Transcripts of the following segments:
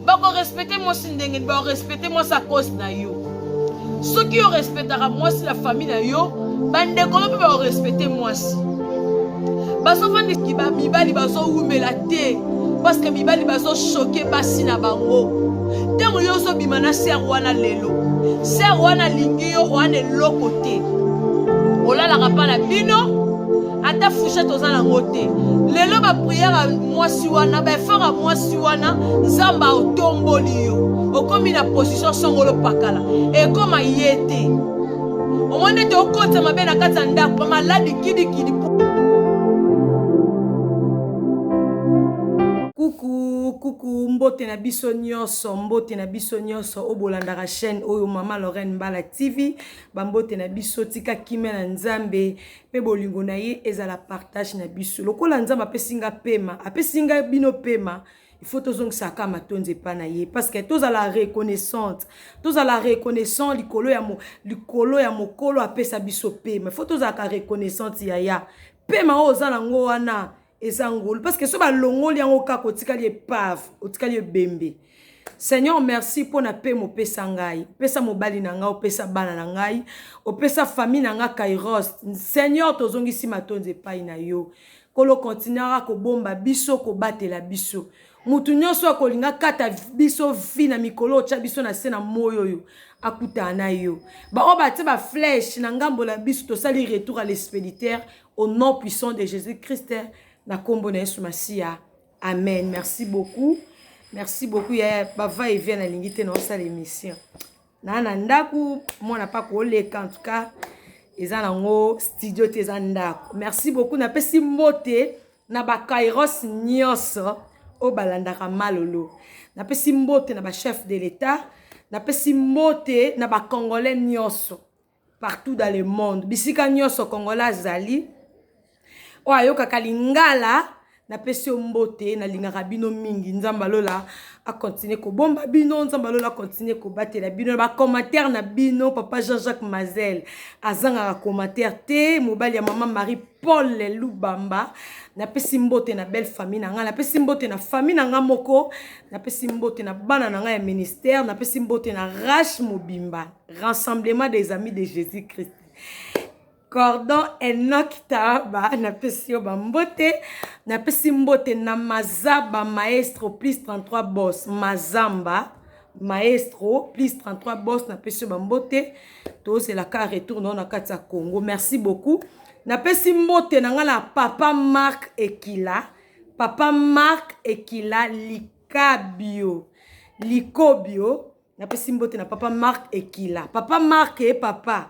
Bakorespecte mwasi ndenge nini? Bakorespecte mwasi a cause na yo. Soki yo respectaka mwasi na famille na yo, bandeko no mpe bakorespecte mwasi. Bazofandisi mibali bazowumela te parce que mibali bazochoke basi na bango. Ntango yo ozobima na ser wana lelo, ser wana alingi yo wana eloko te, olalaka mpa na bino ata fourchette oza nango te. Lelo bapriere ya mwasi wana, baeffort ya mwasi wana, Nzambe aotomboli yo, okomi na position songolo pakala, ekoma ye te. Omoni ete okotisa mabe na kati ya ndako, maladi kidikidi. Kuku kuku, mbote na biso nyonso, mbote na biso nyonso oyo bolandaka chaîne oyo Mama Lorraine Mbala TV. Bambote na biso, tika kimia na Nzambe mpe bolingo na ye ezala partage na biso. Lokola Nzambe apesi nga pema, apesi nga bino pema, il faut tozongisaka matondi epai na ye parce que tozala reconnaissante, tozala reconnaissant likolo ya mo, likolo ya mokolo apesa biso pema. Il faut tozalaka reconnaissante yaya. Pema oyo oza nango wana eza ngolu parce que so balongoli yango kaka otikali epave, otikali ebembe. Seigneur merci mpo na pema opesa ngai, opesa mobali na ngai, opesa bana na ngai, opesa famille na ngai Kairos. Seigneur tozongisi matondi epai na yo. Kolo continuera kobomba biso, kobatela biso. Mutu nyonso akolinga kata biso vi na mikolo otya biso na se na moi oyo akutana na yo. Baoyo batie ba flèche na ngambo na biso, tosali retour à l'expéditeur au nom puissant de Jésus-Christ na kombo na Yesu Masiya. Amen. Merci beaucoup. Merci beaucoup ya ba va et vient nalingi te na osala émission. Na na ndaku mwana pa koleka en tout cas eza nango studio te eza ndako. Merci beaucoup napesi mbote na ba kairos nyonso oyo balandaka Malolo. Napesi mbote na ba chef de l'État, napesi mbote na ba congolais nyonso partout dans le monde, bisika nyonso congolais azali oyo ayokaka lingala, napesi yo mbote, nalingaka bino mingi. Nzambe alola akontinue kobomba bino, Nzambe alola akontinue kobatela bino na bacommentaire na bino. Papa Jean-Jacques Mazel azangaka commentaire te, mobali ya mama Marie Paul Lubamba. Napesi mbote na belle famille na ngai, napesi mbote na famille na ngai moko, napesi mbote na bana na ngai ya ministère, napesi mbote na Rache mobimba, Rassemblement des amis de Jésus-Christ. Cordon Enoch Taaba, napesi yo bambote, napesi mbote na Mazaba Maestro plus 33 boss, Mazamba Maestro plus 33 boss, napesi yo bambote, tozelaka retour na yo na kati ya Congo. Merci beaucoup. Napesi mbote na nga na papa Marc Ekila, papa Marc Ekila Likabio, Likobio, napesi mbote na papa Marc Ekila. Papa Marc e papa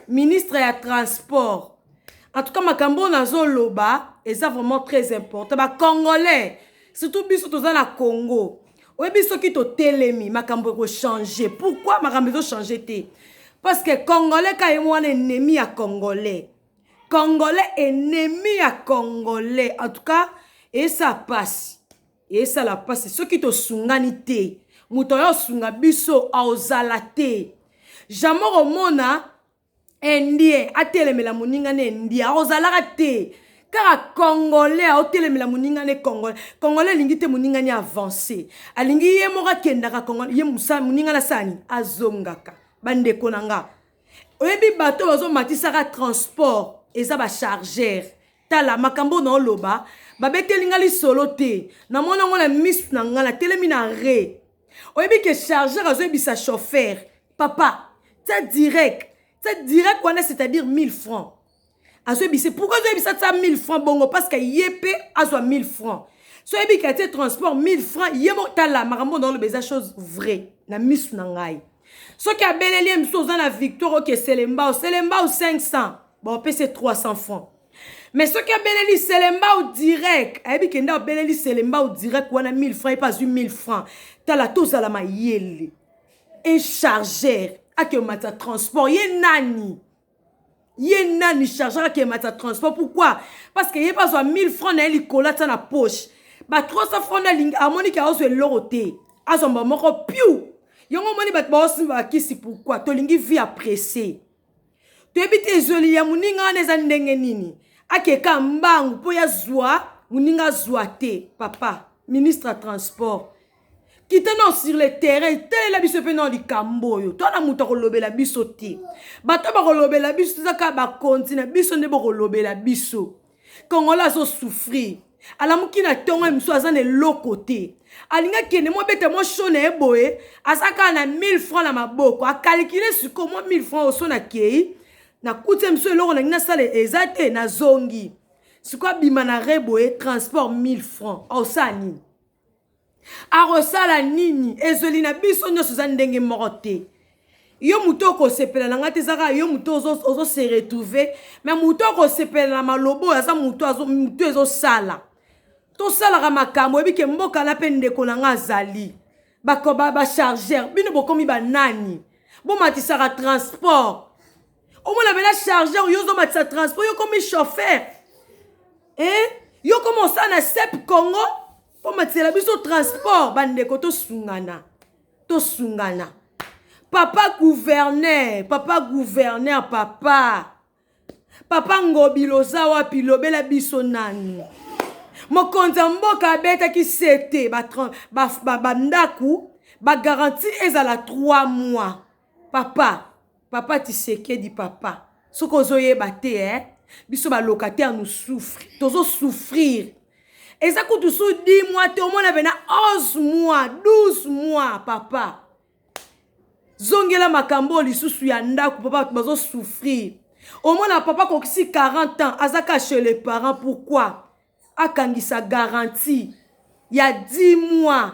ministre ya transport. En tout cas makambo oyo nazoloba eza vraiment très important. Ba congolais surtout biso toza na Congo, oyebi soki totelemi makambo ekochange. Pourquoi makambo ezochange te? Parce que congolais ka ye mwana ennemi ya congolais, congolais ennemi ya congolais. En tout cas esa pasi, esala pasi soki tosungani te. Moto oyo osunga biso aozala te. Jamais okomona indien atelemela moninga na indien, akozalaka te. Kaka congolais aotelemela moninga na congolais. Congolais alingi te moninga ni avance, alingi ye moko akendaka congolais, ye moninga na sani azongaka. Bandeko na nga, oyebi bato bazomatisaka transport eza ba chargeur. Tala makambo na oloba, babeteli nga lisolo te, namoni yango na misu na nga, natelemi na re. Oyebi ke chargeur azoyebisa chauffeur, papa tia direct, tia direct wana, c'est-à-dire 1000 francs. Azoyebisa, pourquoi azoyebisa tia 1000 francs bongo? Parce que ye pe azwa 1000 francs. So oyebi ke atie transport 1000 francs, ye mo. Tala makambo na oloba eza chose vraie na misu na ngai. Soki abeleli ye mosusu oza na victoire, oke Selembao, Selembao 500, baopesa 300 francs. Mais soki abeleli Selembao direct, ayebi kende abeleli Selembao direct wana 1000 francs, ye pe azwi 1000 francs. Tala tozala mayele. Un chargeur akemata transport, ye nani? Ye nani chargeur akemata transport? Pourquoi? Parce que ye pe azwa 1000 francs na ye likolo atia na poche. Ba 300 francs na lingi amoni ke azwa eloko te. Azwa mba moko piu. Yango omoni bato baosimba bakisi pourquoi? Tolingi vie ya pressé. Toyebi te ezweli ya moninga wana eza ndenge nini. Akeka mbangu mpo ya zwa moninga azwa te. Papa ministre ya transport, Kita nao sur le terrain, talela biso mpe nao likambo oyo. Toi na moto akolobela biso te. Bato bakolobela biso eza kaka bakonzi na biso nde bokolobela biso. Congolais azo souffrir. Alamuki na tongo ye mosusu aza na eloko te. Alingi akende mwa beta mwa show na ye boye, aza kaka na 1000 francs na maboko. Akalkile sikoyo mwa 1000 francs oyo so nakei, nakuti ye mosusu eloko nalingi nasala eza te, nazongi. Sikoyo abima na re boye, transport 1000 francs. Osala nini? Akosala nini? Ezweli na biso nyonso eza ndenge moko te. Yo moto okosepela na ngai te, eza kaka yo moto ozo se retrouver, mais moto akosepela na maloba oyo aza moto moto ezosala. Tosalaka makambo, oyebi ke mboka na mpe ndeko na ngai azali. Ba chargeur, bino bokomi banani? Bomatisaka transport. Omona bela chargeur, yo ozomatisa transport, yo komi chauffeur. Eh? Yo komi osala na SEP Congo? Mpo matisela biso transport, bandeko tosungana. Tosungana. Papa gouverneur, papa gouverneur, papa. Papa Ngobila oza wapi? Lobela biso nanu. Mokonzi ya mboka abetaki sete bandako ba, ba, ba garantie ezala 3 mois. Papa, papa Tshisekedi papa. Soki ozoyeba te eh? Biso ba locataire nous souffre. Tozo souffrir. Eza kutu su 10 mois te, omona pena 11 mois, 12 mois papa. Zongela makambo lisusu ya ndako papa, bato bazo souffrir. Omona papa kokisi 40 ans, azaka chez les parents, pourquoi? Akangisa garantie ya 10 mois.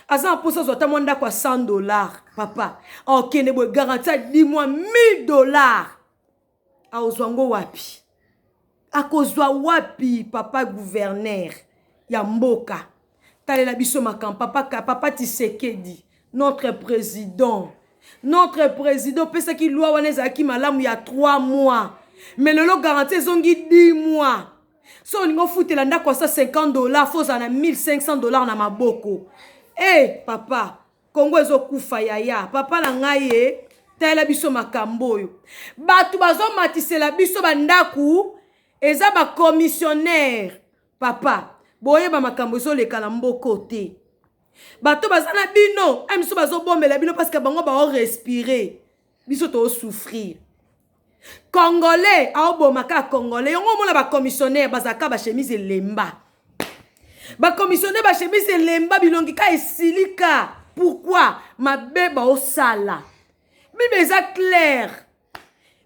Aza na mposa azwa ata mwa ndako ya 100 $ papa. Akende boye garantie ya 10 mois 1000 $. Akozwa ngo wapi? Akozwa wapi papa gouverneur ya mboka? Talela biso makambo papa, papa Tshisekedi, notre président. Notre président opesaki loi wana ezalaki malamu ya 3 mois. Mais lelo garantie ezongi 10 mois. So olingi ofutela ndako ya 150 $, faut ozala na 1500 $ na maboko. Eh papa, Kongo ezokufa yaya. Papa na ngai ye, talela biso makambo oyo. Bato bazomatisela biso bandaku eza ba commissionnaire. Papa, boyeba makambo ezoleka na mboko te. Bato baza na bino, ay biso bazobombela bino parce que bango bao respirer. Biso to souffrir. Congolais aoboma kaka congolais. Yango omona ba commissionnaire bazalaka ba chemise elemba. Ba commissionnaire ba chemise elemba bilongi ka esilika. Pourquoi? Mabe baosala. Bible eza clair.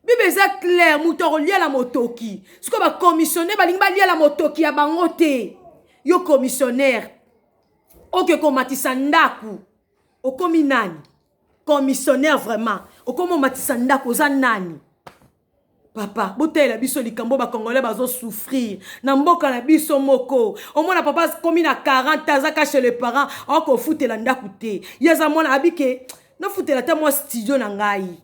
Bible eza clair, moto akoliala motoki. Sikoyo ba commissionnaire balingi baliala motoki ya bango te. Yo commissionnaire, oke komatisa ndako, okomi nani? Commissionnaire vraiment, okomi omatisa ndako, oza nani? Papa, botalela biso likambo, ba congolais bazo souffrir na mboka na biso moko. Omona papa komi na 40 aza ka chez les parents, akofutela ndako te. Ye aza mwana abike, nafutela ata mwa studio na ngai.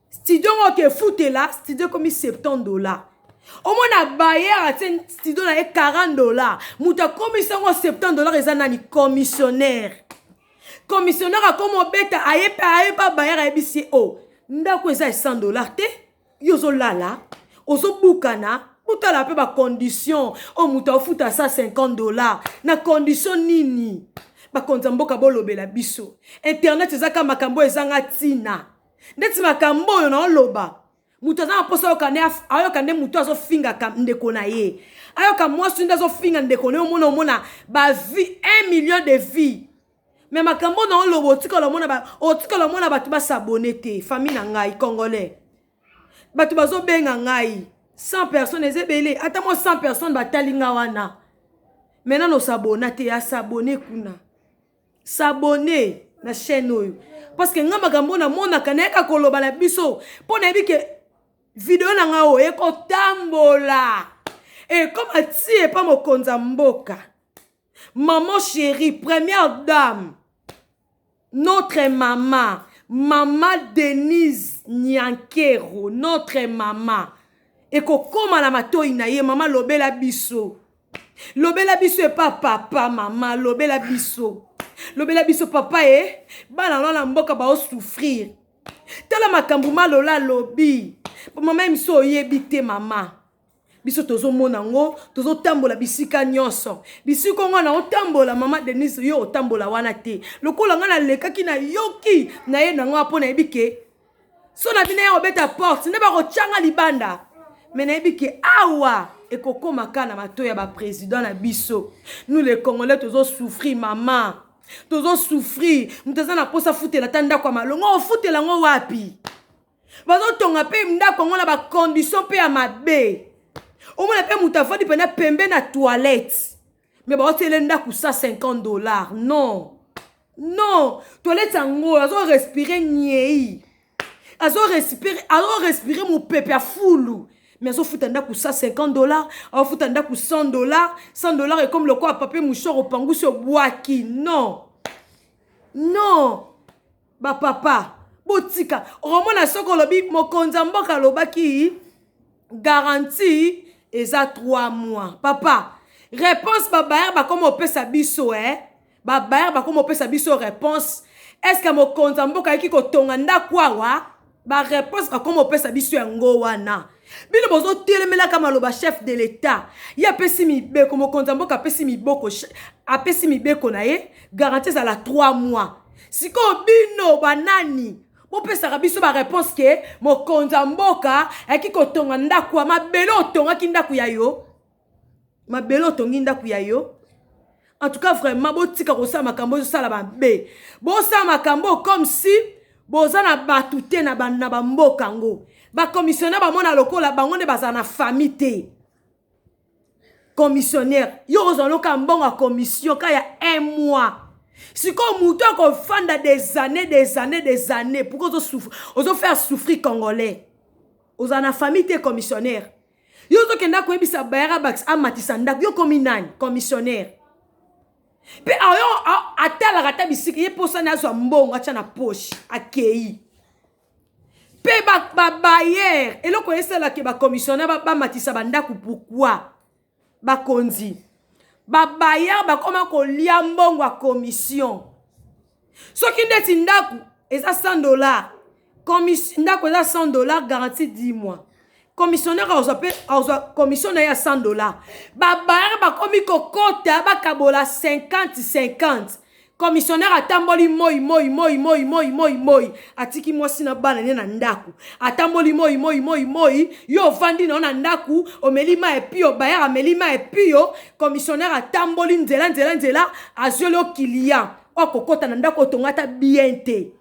Studio ngo ke futela, studio komi 70 $. Omona bailleur atie studio na ye 40 $. Moto akomisi yango 70 $ eza nani? Commissionnaire. Commissionnaire akomi obeta, ayepa ayepa bailleur ayebisi ye o ndako eza 100 $ te, yo ozolala ozobukana. Botala mpe bacondition oyo moto afuta 150 $ na condition nini? Bakonzi ya mboka bolobela biso. Internet eza kaka makambo ezanga ntina. Ndeti makambo oyo naoloba, moto aza na mposa ayoka nde, ayoka nde moto azofingaka ndeko na ye, ayoka mwasi nde azofinga ndeko na ye. Omona, omona bavues, 1 million de vues, mais makambo na oloba otikala omona, otikala omona bato bas'abonner te. Famille na ngai congolais, bato bazobenga ngai 100 personnes eza ebele, ata mwa 100 personnes batali nga wana. Maintenant nos'abonner te, as'abonner kuna, s'abonner na chaîne oyo, parce que nga makambo namonaka nayaka koloba na biso mpo nayebi ke video na ngai oyo ekotambola, ekoma ti epa mokonzi ya mboka, maman chérie, première dame, notre mama, mama Denise Nyankero, notre mama. Ekokóma na matoi na ye. Mama, lobela biso, lobela biso epa papa. Mama, lobela biso, lobela biso papa. E bana na mboka baosouffrir. Tala makambo malola alobi. Mama ye miso oyebi te. Mama. Biso tozomona yango, tozotambola bisika nyonso. Bisika ngo na otambola, mama Denise, yo otambola wana te. Lokola nga nalekaki nayoki na ye nango mpo nayebi ke so na bino ya kobeta porte nde bakotyanga libanda. Me nayebi ke awa ekokoma kaka na matoi ya baprésident na biso. Nous les Congolais tozosouffrir mama, tozosouffrir. Moto aza na mposa afutela ata ndako ya malongo, ofutela yango wapi? Bazotonga mpe ndako yango na bacondition mpe ya mabe. Omona mpe moto avandi mpena pembe na toilette, me baotiele ndako 150 $. Non, non, toilette yango azorespire nyei, azorespire mopepe ya fulu, mais azofuta ndako 150 $, azofuta ndako 100 $. 100 $ ekomi lokola papier mouchoir opangusi obwaki. Non, non, bapapa botika. Okomona soki olobi mokonzi ya mboka alobaki garantie eza 3 mois, papa, réponse babayere bakoma opesa biso, eh? Babayere bakoma opesa biso réponse. Est ce que mokonzi ya mboka ayaki kotonga ndako awa? Baréponse bakoma opesa biso yango wana. Bino bozotelemelaka maloba chef de l'État. Ye apesi mibeko, mokonzi ya mboka apesi miboko, apesi mibeko na ye, garantie ezala 3 mois. Sikoyo bino banani bopesaka biso baréponse ke mokonzi ya mboka ayaki kotonga ndako ya mabele? Otongaki ndako ya yo, mabele otongi ndako ya yo. En tout cas, vraiment, botika kosala makambo ezosala mabe. Bosala makambo comme si boza na bato te na bamboka yango. Bacommissionnaire bamona lokola bango nde bazala na famille te. Commissionnaire, yo ozwa loka mbongo ya commission ka ya un mois. Sikoyo motu akofanda des années, des années, des années. Pourquoi ozofaire souffrir Congolais? Ozala na famille te, commissionnaire. Yo ozokenda koyebisa bayara bax amatisa ndako, yo komi nani, commissionnaire? Mpe ayo atalaka ata bisika ye mposani azwa mbongo atya na poche, akei. Mpe babayere, eloko esalaka bacommissionnaire bamatisa bandako, pourquoi? Bakonzi babayere bakoma kolia mbongo ya commission. Soki ndeti ndako eza 100 $, ndako eza 100 $, garantie 10 mois, commissionnaire azwa mpe azwa commission na ye ya 100 $. Babayere bakomi kokota, bakabola 50 50. Commissionnaire atamboli moi moi moi moi moi moi moi, atiki mwasi na bana ne na ndako, atamboli moi moi moi moi. Yo ovandi na yo na ndako, omeli mai epio, bayere ameli mai epio. Commissionnaire atamboli nzela nzela nzela, azweli yo client oyo akokɔta na ndako. Otonga ata bien te,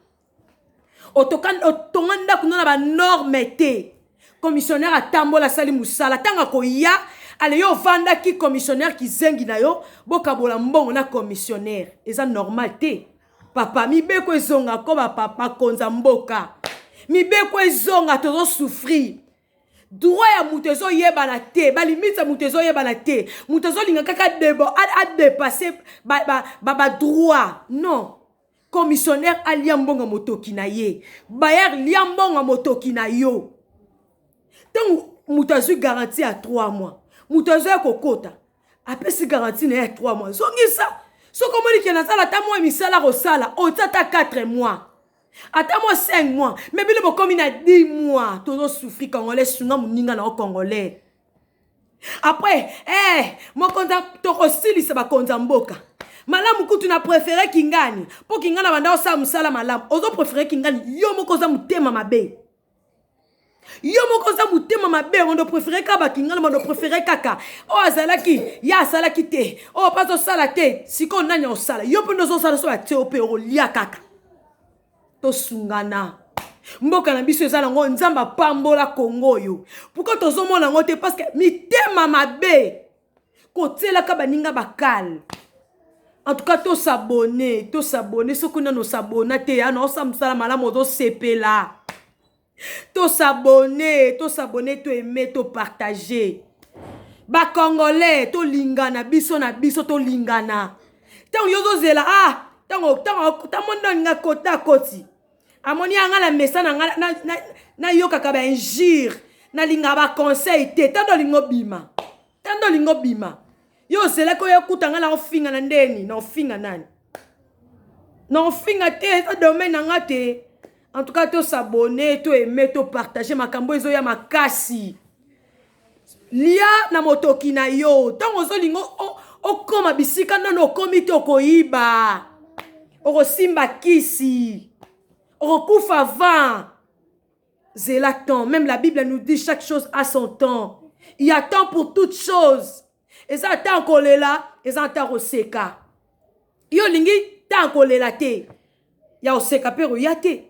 otonga ndako no na banorme te. Commissionnaire atambola, asali mosala, ntango akoya ale, yo ovandaki. Commissionnaire kizengi na yo, bokabola mbongo na commissionnaire, eza normal te. Papa, mibeko ezonga ko bakonza mboka, mibeko ezonga. Tozosouffrir, droit ya moto ezoyebana te, balimite ya moto ezoyebana te. Moto azolinga kaka debo adépasse badroit. Non, commissionnaire alia mbongo motoki na ye, bayer lia mbongo motoki na yo. Ntango moto azwi garantie ya 3 mois, moto azwi ya kokota, apesi garantie na ye ya 3 mois, zongisa. Soki omoni ke nasala ata mwa misala kosala, otia ata 4 mois, ata mwa 5 mois. Me bino bokomi na 10 mois, tozosouffrir. Congolais, sunga moninga na yo Congolais. Après, mokonzi, tokosilisa bakonzi ya mboka malamu. Kutu na préféré Kingani, mpo Kingani abanda osala mosala malamu. Ozopréféré Kingani, yo moko oza motema mabe, yo moko oza motema mabe. Ondo préféré kaka bakingani, bando préféré kaka oyo azalaki, ye asalaki te, oyo mpe azosala te. Sikoyo nani osala? Yo mpe nde ozosala, so batie yo mpe okolia kaka. Tosungana, mboka na biso eza nango. Nzambe apambola Kongo oyo. Pourquoi tozomona yango te? Parce que mitema mabe, kotielaka baninga bakale. En tout cas, tos'abonner, tos'abonner. Soki nano os'abonner te, ana osala mosala malamu, ozosepela. Tos'abonner, tos'abonner, toaimer, topartager. Bacongolais, tolingana biso na biso, tolingana. Ntango yo ozozela, ah, ntango ntango olinga kota, akoti, amoni yanga na mesa na nga, nayokaka bainjure, nalingaka baconseil te. Ntango olinga obima, ntango olinga obima, yo ozelaki oyo okuta nga na ofinga na ndeni, na ofinga nani? Na ofinga te, eza domaine na nga te. En tout cas, tos'abonner, toaimer, topartager. Makambo ezoya makasi. Lia na motoki na yo. Ntango ozolinga okoma bisika nano okomi te, okoyiba, okosimba kisi, okokufa avant. Zela temps. Même la Bible nous dit chaque chose a son temps. Il y a temps pour toutes choses. Eza temps kolela, eza temps koseka. Yo olingi temps kolela te, ya koseka mpe koya te.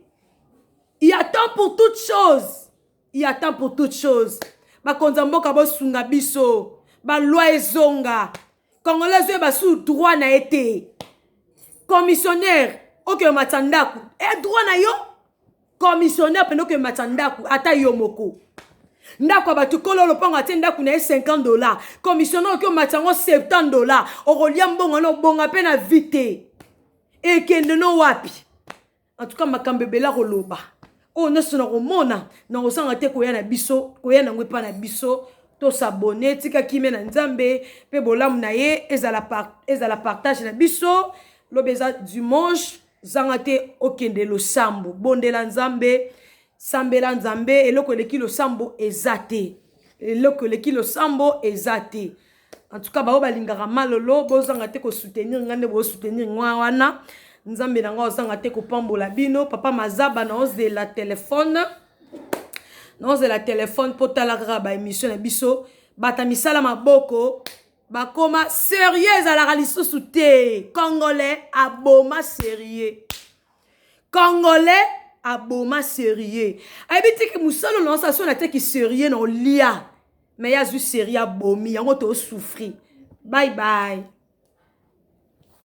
Il y a temps pour toutes choses. Il y a temps pour toutes choses. Bakonzi ya mboka bosunga biso, baloi ezonga. Congolais ozoyeba su droit na ye te. Commissionnaire okende matisa ndako, e droit na yo. Commissionnaire pende okende matisa ndako, ata yo moko. Ndako ya bato, kolo lopango atie ndako na ye 50 $, commissionnaire oki omatisa yango 70 $. Okolia mbongo na obonga mpe na vie te. Ekende no wapi? En tout cas, makambo ebele akoloba oyo nyonso na komona na kozanga te koya na biso, koya nango epa na biso. Tosabone, tika kimia na Nzambe mpe bolamu na ye ezala, ezala partage na biso. Lobi eza dimanche, zanga te okende losambo, bondela Nzambe, sambela Nzambe. Eloko eleki losambo eza te, eloko eleki losambo eza te. En tout cas, bao balingaka Malolo, bozanga te kosoutenir nga nde bosoutenir nga wana. Nzambe na nga ozanga te kopambola bino. Papa Mazaba, naozela telefone, naozela telefone mpo tala kaka baémission na biso. Bata misala maboko bakoma sérieux, ezalaka lisusu te. Congolais aboma sérieux, Congolais aboma sérieux. Ayebi tiki mosala na so nateki sérieux na olia, mais ye azwi sérieux, abomi yango. Tosouffrir. Bye bye.